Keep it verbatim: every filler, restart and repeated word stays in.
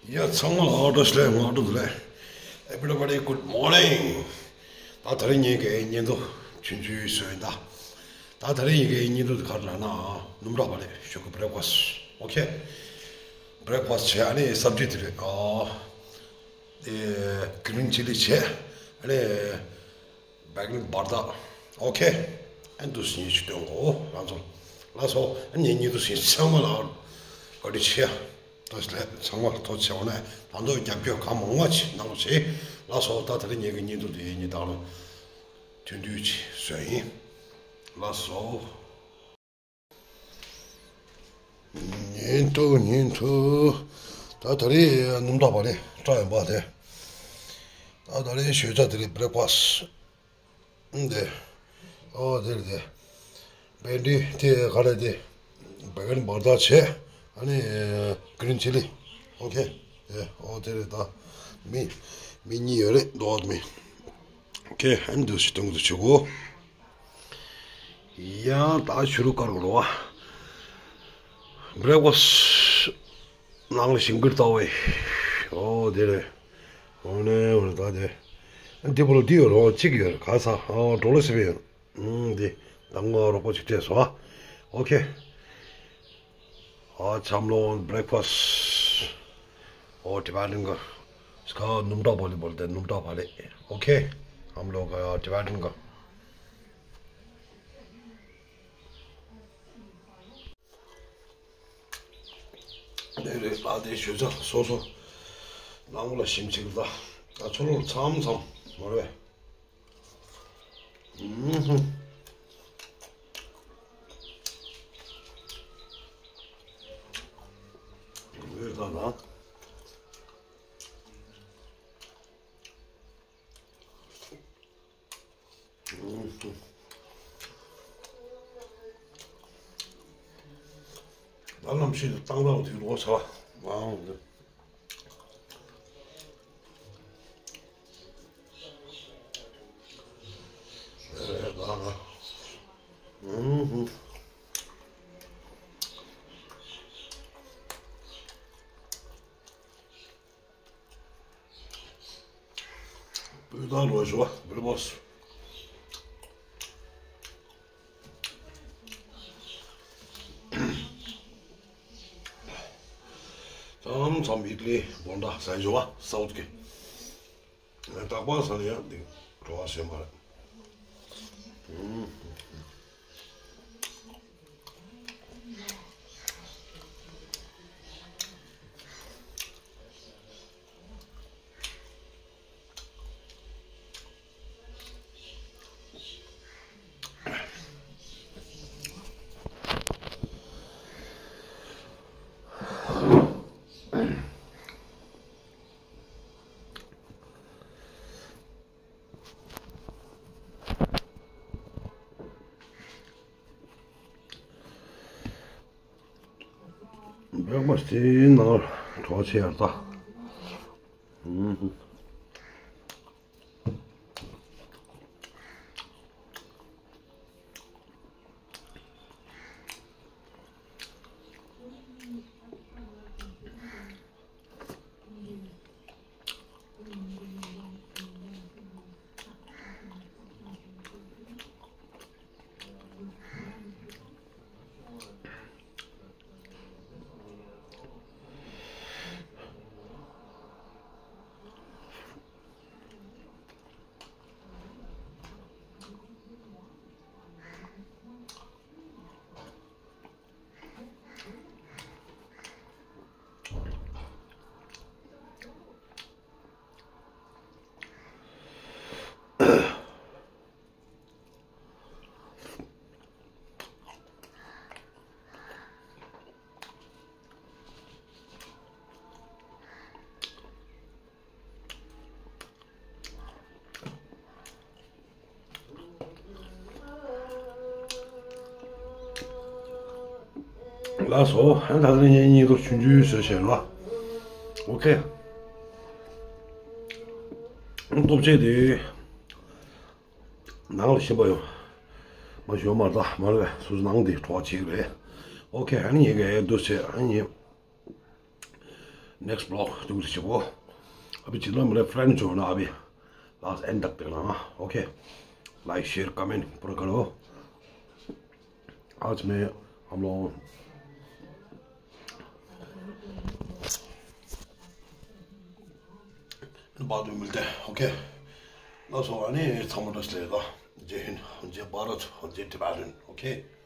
ཡ་ཚང་མ་ལ་བཀྲ་ཤིས་བདེ་ལེགས། བཀྲ་ཤིས་བདེ་ལེགས། Everybody, good morning. ད་དེ་རིང་ངེད་ཀྱི་བརྙན་ཐུང་ཆུང་ཆུང་བཟོས་ཡིན་ད། ད་དེ་རིང་ངེད་ཀྱི་བརྙན་ཐུང་དེ་ག་རེ་ལབ་ན། སྣུམ་ཁྲག་པ་རེད། ཞོགས་ཀ་breakfast. Okay. Breakfast བྱས། ཨ་ནི་སབ་ཇི་དེ་རེད། ཨ། དེ་green chilli བྱས། ཨ་ནི་Bangan bharta. Okay. ཨ་ནི་འདུག་སེ་ཞིག་སྟོན་གོ་ང་ཚོ། ལགས་སོ། ཨ་ནི་ངེད་ཀྱི་བརྙན་ཐུང་ཞིག་ཚང་མ་ལ་བཀའ་དྲིན་ཆེ། ད་ལས་ཚང་མར་ཐུགས་རྗེ་ཆེ། ད་དུང་རྒྱབ་སྐྱོར་གང་མང་མང་ཞིག་གནང་རོགས་བྱེད། ལགས་སོ། ད་དེ་རིང་ངེད་ཀྱི་བརྙན་ཐུང་དེ་ངས་ད་ལོ་ཐུང་ཐུང་ཞིག་བཟོས་ཡིན། ལགས་སོ། བརྙན་ཐུང་། བརྙན་ཐུང་། ད་དེ་རིང་སྣུམ་ཁྲག་པ་རེད། སྐྲ་ཡོད་པ་དེ། ད་དེ་རིང་ཞོགས་ཇ་དེ་རིང་breakfast། ཨུམ། དེ། ཨོ་དེ་རེད་དེ། བན་དེ་དེ་ག་རེ་དེ། Bangan bharta བྱས། ཨ་ནི་green chilli། Okay. དེ་ཨོ་དེ་རེད་ད། མི་མི་གཉིས་ཡོད་རེད། འདུག་མི། Okay. ཨ་ནི་འདུག་སེ་སྟོན་གྱི་འདུག་བྱེད་གོ། ཡང་ད་ཆུ་རུ་དཀར་གོ་རོ་བ། Breakfast ནང་ལ་ཞིམ་གྱི་ལྟ་བས། ཨོ་དེ་རེད། འོ་ནས་འོ་ད་དེ། འདི་བོ་ལ་འདི་ཡོད་རོ། གཅིག་ཡོད་རེད། ག་ས། ཨོ་གྲོ་ལོ་སི་པན་ཡོད། ཨུམ། འདི་ད་ངོ་རོགས་པོ་ཅིག་སྤྲད་སོང་ཨ། Okay. ཨ་འཆམ་ལོ་breakfast། ཨོ་Tibetan གི་སྐ་སྣུམ་ཁྲག་པ་ལི་བོ་ལ་དེ། སྣུམ་ཁྲག་པ་ལི། Okay. འཆམ་ལོ་ག་Tibetan གི། དེ་རེད། ད་དེ་ཞོགས་ཇ་སོ་སོ་ནང་ལ་ཞིམ་ཅིག་ལ། ད་ཆུ་ལོག་མཚམས་མཚམས་མ་རེད། ཨུམ་ཧུ། འོད་ད་ན། ད་ནམ་ཞིག་བཏང་རོགས་དུས་ལོག་བྱ་བ། སྤུས་དག་ལོ་ཞུ་བ་བུ་རི་བོས། མཚམས་མཚམས་ཨིཊ་ལི་བོན་ཌ་ཟ་ཞུ་བ་སའུཐ་གི། རྟག་པར་ཟ་ནས་ཡང་འདི་བྲོ་བ་ཞེ་མ་རེད། འབྲོག་པ་སྤྱིའི་ནང་གྲོགས་བྱེད་ཡར་ལྟ། ལགས་སོ། ད་ལྟ་ངས་བརྙན་ཐུང་ཆུང་ཆུང་བཟོས་བཞག་ལ། ཨོ་ཁེ། ལྟོ་ཆས་དེ་ནང་ལ་ཞིམ་པ་ཡོད་མ་ཞོ་མ་ད་མ་རེད། སོ་སོ་ནང་དེ་གྲོགས་བྱེད་ཀྱི་རེད། ཨོ་ཁེ། ཨ་ནི་ངས་ག་ཡེ་འདུག་བྱས། ཨ་ནི། next vlog དུང་ཞིག་བོ། अभी जितना मेरे फ्रेंड जो है ना अभी last and तक देखना। हाँ, ओके। लाइक, शेयर, कमेंट पूरा करो। आज मैं हम लोग बाद में मिलते हैं। ओके। ལགས་སོ། ཨ་ནི་ཚང་མ་བཀྲ་ཤིས་བདེ་ལེགས། जय हिंद, जय भारत, जय टिबेटन। ओके।